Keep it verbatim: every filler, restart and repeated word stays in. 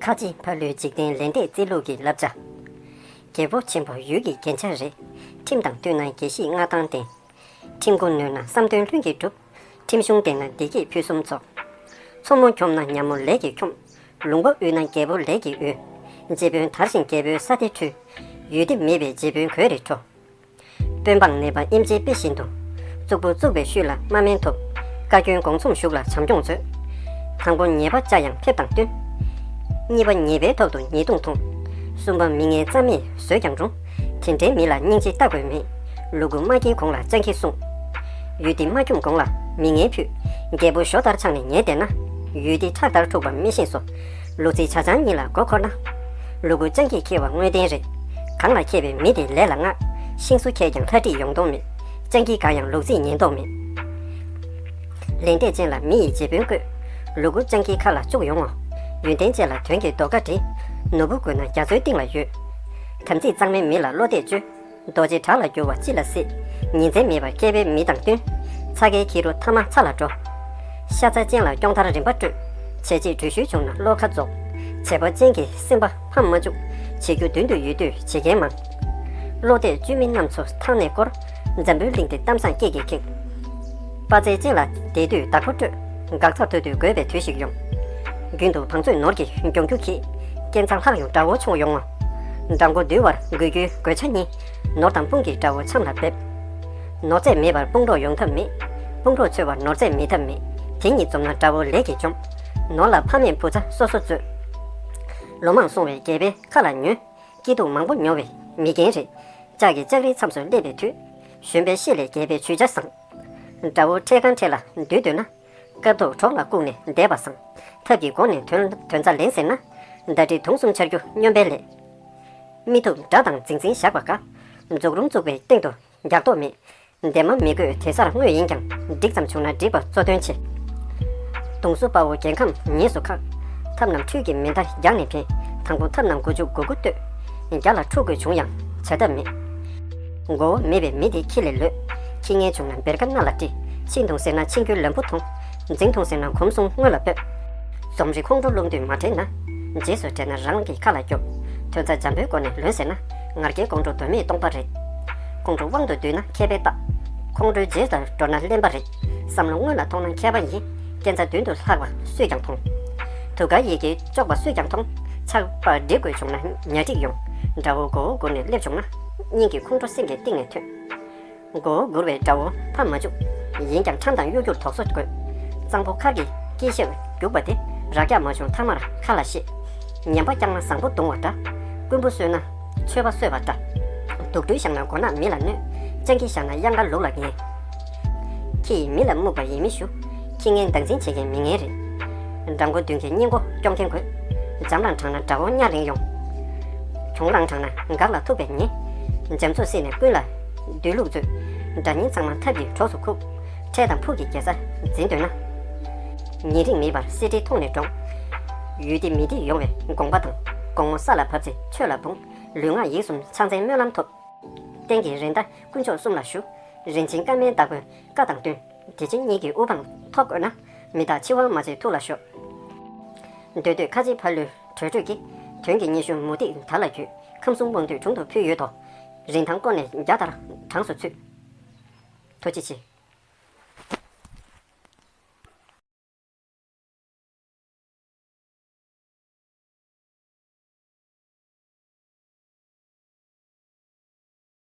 ཁ་ཆེ་ཕ་ལོའི་འཇིག་རྟེན་ལས་འབྲས་རྩིས་ལུགས་ཀྱི་བསླབ་བྱ། རྒྱལ་པོ་ཆེན་པོ་ཡུལ་གྱི་རྒྱན་ཆ་རེད། ཁྲིམས་དང་བསྟུན་ན་དགེ་བཤེས་མངའ་ཐང་ལྡན། ཁྲིམས་མགོ་ནོན་ན་བསམ་དོན་ལྷུན་གྱིས་འགྲུབ། ཁྲིམས་གཞུང་ལྡན་ན་བདེ་སྐྱིད་ཕུན་སུམ་ཚོགས། མཚོ་མོ་འཁྱོམ་ན་ཉ་མོ་ལས་ཀྱིས་འཁྱོམ། ལུང་པ་དབུལ་ན་རྒྱལ་པོ་ལས་ཀྱིས་དབུལ། རྗེ་དཔོན་དར་ཞིང་རྒྱལ་པོའི་ས་དེ་འཕྲུལ། ཡུལ་སྡེ་མེད་པའི་རྗེ་དཔོན་གོས་རེ་འཕྲོ། དཔོན་འབངས་ནད་པ་ཨེམ་ཆིའི་དཔེ་བཞིན་དུ། གཙུག་པུ་བཙུགས་པའི་ཤུལ་ལ་མ་དམན་ཐོབ། བཀའ་བཀྱོན་དགོངས་ཚོམས་ཞུགས་ལ་བྱམས་སྐྱོང་མཛོད། དང་པོ་ཉེས་པ་བཅའ་ཡང་ཕེབས་དང་བསྟུན། གཉིས་པ་ཉེས་པའི་ཐོག་ཏུ་ཉེས་རྡུང་ཐོངས། གསུམ་པ་མི་ངན་རྩ་མེད་བཟོས་ཀྱང་རུང་། དེ་འདྲའི་མི་ལ་སྙིང་རྗེ་ལྟ་དགོས་མེད། ལུ་གུ་མ་སྐྱེས་གོང་ལ་སྤྱང་ཀི་སྲུངས། ཡུལ་སྡེ་མ་འཁྱོམས་གོང་ལ་མི་ངན་ཕུད། རྒྱལ་པོ་ཞོ་ལྟར་ཆགས་ནས་ཉལ་བསྡད་ན། ཡུལ་སྡེ་ཁྲག་ལྟར་འཁྲུགས་པ་མི་ཤེས་སོ། ལུག་རྫི་བྱ་ཆང་གཉིས་ལ་མགོ་འཁོར་ན། ལུ་གུ་སྤྱང་ཀིས་འཁྱེར་བ་དངོས་བདེན་རེད། གང་ལ་འཁྱེར་བའི་མི་དེ་ལས་ལ་བསྔགས། ཤིང་བཟོ་འཁྱེར་ཀྱང་ལྷ་འདྲེས་ཡོང་དོགས་མེད། སྤྱང་ཀི་གང་ཡང་ལུག་རྫིས་ཉན་དོགས་མེད། ལས་འབྲས་ཅན་ལ་མི་ཡི་རྗེ་དཔོན་བསྐོས། ལུ་གུ་སྤྱང་ཀིའི་ཁ་ལ་བཅུག་ཡོང་ངོ་། ཡོན་ཏན་ཅན་ལ་དོན་གྱི་རྡོ་ཁ་འདྲི། ནོར་བུ་དགོས་ན་རྒྱ་མཚོའི་གཏིང་ལ་ཡོད། དམ་ཚིག་གཙང་མའི་མི་ལ་བློ་གཏད་བཅོལ། རྡོ་རྗེ་བྲག་ལ་རྒྱུ་བ་ཅི་ལ་སྲིད། ཉིན་མཚན་མེད་པར་མཁས་པའི་མི་དང་བསྟུན། ཚ་གའི་ཁྱི་རོ་ཐ་མ་ཚ་ལ་འགྲོ། ཤ་ཚ་ཅན་ལ་སྐྱོང་མཐར་རིམ་པ་སྤྲོད། བྱས་རྗེས་འགྲུལ་བཞུད་བྱུང་ན་བློ་ཁ་རྫོགས། བྱེད་པོ་ཅན་གྱི་སེམས་པ་ཕམ་མ་བཅུག། བྱེད་རྒྱུ་མདུན་དུ་ཡོད་དུས་བྱེད་མཁན་མང་། བློ་གཏད་བཅོལ་མི་རྣམས་ཚོ་ཐང་ནས་བསྐོར། འཛམ་བུའི་གླིང་འདི་གཏམ་བཟང་སྐད་ཀྱིས་ཁེངས། དཔའ་རྩལ་ཅན་ལ་བསྡད་དུས་བདག་པོ་སྤྲོད། འགག་ཚར་དུས་དུས་དགོས་པའི་དུས་ཤིག་ཡོང་། རྒྱུན་དུ་བང་མཛོད་ནོར་གྱིས་མགྱོགས་རྒྱུ་གྱིས། རྐྱེན་ཚང་ལྷག་ཡོང་དགྲ་བོ་མཆོང་ཡོང་ངོ་། དགྲ་མགོ་འདུལ་བར་དགོས་རྒྱུའི་གོས་ཆ་གཉིས། ནོར་དང་དཔུང་གིས་དགྲ་བོ་ཆམ་ལ་འབེབས། ནོར་རྫས་མེད་པར་དཔུང་རོགས་ཡོང་ཐབས་མེད། དཔུང་རོགས་འཚོལ་བར་ནོར་རྫས་མེད་ཐབས་མེད། དེ་གཉིས་འཛོམས་ན་དགྲ་བོ་ལས་ཀྱིས་འཇོམས། ནོར་ལ་ཕ་མེས་བུ་ཚ་སོ་སོ་རྩོད། ལོ་མང་སོང་བའི་རྒྱལ་པོའི་ཁ་ལ་ཉོན། སྐྱིད་སྡུག་མང་པོ་མྱོང་བའི་མི་རྒན་རེད། ལྕགས་ཀྱི་ལྕགས་རིའི་མཚམས་སུ་སླེབས་པའི་དུས། གཞོན་པའི་ཤེད་ལས་རྒྱལ་པོའི་ཇུས་བྱ་བཟང་། དགྲ་བོ་འཕྲལ་ཁང་ཁྲལ་ལ་འདུས་འདོད་ན། སྐབས་ཐོག་གྲོགས་ལ་བཀུག་ནས་བསྡད་པ་བཟང་། ཐབས་ཀྱི་སྒོ་ནས་དོན་དོན་རྩ་ལེན་ཟེར་ན། ཟླ་སྒྲིལ་དུང་གསུམ་འཕྱར་རྒྱུ་སྨྱོན་པའི་ལས། མི་ཐུབ་དགྲ་དང་འཛིང་འཛིང་བཞག་པ་དགའ། འཛུགས་རུམ་བཙུགས་པའི་སྟེང་དུ་རྒྱག་མདོག་མེད། འདས་མ་མི་དགོས་དེ་སར་དངོས་ཡིན་ཀྱང་། འགྲིག་ཙམ་བྱུང་ན་འགྲིག་པ་གཙོ་དོན་ཆེ། གདུང་སོ་དཔའ་བོ་རྒྱལ་ཁམས་ཉེས་སུ་ཁག། ཐབས་རྣམས་འཕྲུལ་གྱི་མེ་མདའ་རྒྱག་ནས་འཕེན། དང་པོ་ཐབས་རྣམས་དགུ་བཅུ་གོ་དགུ་བསྟོད། རྒྱ་ལ་འཁྲུག་དགོས་བྱུང་ཡང་བྱ་ཐབས་མེད། མགོ་བོ་མེད་པའི་མི་དེ་ཁྱི་ལས་ལོད། ཁྱི་ངན་བྱུང་ན་བེར་ཀ་སྣ་ལ་དཀྲི། ཕྱིན་འདུག་ཟེར་ན་ཕྱིན་རྒྱུའི་ལམ་བུ་མཐོང་། འཛིང་འདུག་ཟེར་ན་གོམ་གསུམ་སྔོན་ལ་སྤོས། རྫོང་རི་ཁོང་ཁྲོ་སློང་དུས་མ་བྲེལ་ན། རྗེས་སུ་བྲེལ་ན་རང་གི་ཁ་ལ་སྐྱོབ། དོན་རྩ་འཇམ་པོའི་སྒོ་ནས་ལོན་ཟེར་ན། ངར་སྐད་ཀོང་ཀྲོ་དོན་མེད་སྟོང་པ་རེད། ཀོང་ཀྲོ་དབང་དུ་བསྡུས་ན་མཁས་པའི་རྟགས། ཁོང་ཁྲོའི་རྗེས་ལ་འགྲོ་ན་གླེན་པ་རེད། བསམ་བློ་སྔོན་ལ་མཐོང་ན་མཁས་པ་ཡིན། རྐྱེན་རྩ་མདུན་དུ་ལྷག་པ་སུས་ཀྱང་མཐོང་། དུ་ག་ཡི་གེ་གཅོག་པ་སུས་ཀྱང་མཐོང་། ཆགས་པ་སྒྲིག་དགོས་བྱུང་ན་ཉ་སྒྲིག་ཡོང་། དགྲ་བོ་མགོ་བོ་སྒུར་ནས་སླེབས་བྱུང་ན། སྙིང་གི་ཁོང་ཁྲོ་སེམས་ཀྱི་གཏིང་ནས་ཐོན། མགོ་བོ་སྒུར་བའི་དགྲ་བོ་ཕམ་མ་བཅུག། ཡིན་ཀྱང་ཁྲམ་དང་གཡོ་སྒྱུར་དོགས་སོ་དགོས། གཙང་པོ་མཁར་གྱི་དཀྱིལ་ཞབས་རྒྱུག་པ་དེ་རག་རྒྱག་མ་བྱུང་ཐ་མར་ཁ་ལ་བཤད། ངན་པ་བསྐྱངས་ན་བཟང་པོ་གདུང་བ་འདྲ། རྐུན་པོ་གསོད་ན་ཆོས་པ་གསོད་པ་འདྲ། དུག་སྦྲུལ་བཞག་ན་མགོ་ནག་མི་ལ་གནོད། སྤྱང་ཀི་བཞག་ན་གཡང་དཀར་ལུག་ལ་ངན། ཁྱི་ཡིས་མི་ལ་རྨུགས་པ་ཡིན་མི་ཞུ། ཁྱི་ངན་བདག་འཛིན་བྱེད་མཁན་མི་ངན་རེད། འགྲམ་མགོ་མདུན་གྱི་སྙིང་མགོ་སྐྱོང་མཁན་དགོས། འཇམ་རླངས་དྲངས་ན་དགྲ་བོ་གཉའ་རིང་ཡོང་། གྱོང་རླངས་དྲངས་ན་འགག་ལ་ཐུག་པའི་ཉེན། འཇམ་རྩུབ་སྲིད་ནས་ཀུན་ལ་སྡོད་ལུགས་མཛོད། དགྲ་གཉེན་ཚང་མ་ཐབས་ཀྱི་གྲོགས་སུ་ཁུག། འཕྲལ་དང་ཕུགས་ཀྱི་རྒྱལ་ས་འཛིན་འདོད་ན། ཉེ་རིང་མེད་པར་གསེར་ཁྲིའི་མཐོངས་ནས་འགྲོ། ཡུལ་སྡེ་མི་སྡིག་ཡོང་བའི་དགོངས་པ་དང་། དགོང་མོ་ས་ལ་བབས་ཚེ་ཆོས་ལ་འབུངས། ལུས་ངག་ཡིད་གསུམ་ཕྱག་འཚལ་སྨོན་ལམ་ཐོབ། རྟེན་གྱི་རེ་མདའ་དཀོན་མཆོག་གསུམ་ལ་ཞུ། རིན་ཆེན་སྐར་མའི་བདག་པོས་བཀའ་དང་བསྟུན། དེ་ཕྱིར་གཉིས་ཀྱི་དབུ་འཕང་མཐོ་བཀོད་ན། མི་རྟག་འཆི་བ་མ་བྱེད་ཐུགས་ལ་ཞོག། འདོད་འདོད་ཁ་ཆེ་ཕ་ལུའི་གྲོས་གྲོས་ཀྱིས། དོན་གྱི་སྙན་ཞུ་མུ་ཏིག་དར་ལ་བརྒྱུས། ཁམས་གསུམ་དབང་སྡུད་དྲུང་དུ་ཕུལ་ཡོད་དོ། རིན་ཐང་བཀོད་ནས་རྒྱ་ལྟར་གྲངས་སུ་ཚུད། ཐུགས་རྗེ་ཆེ།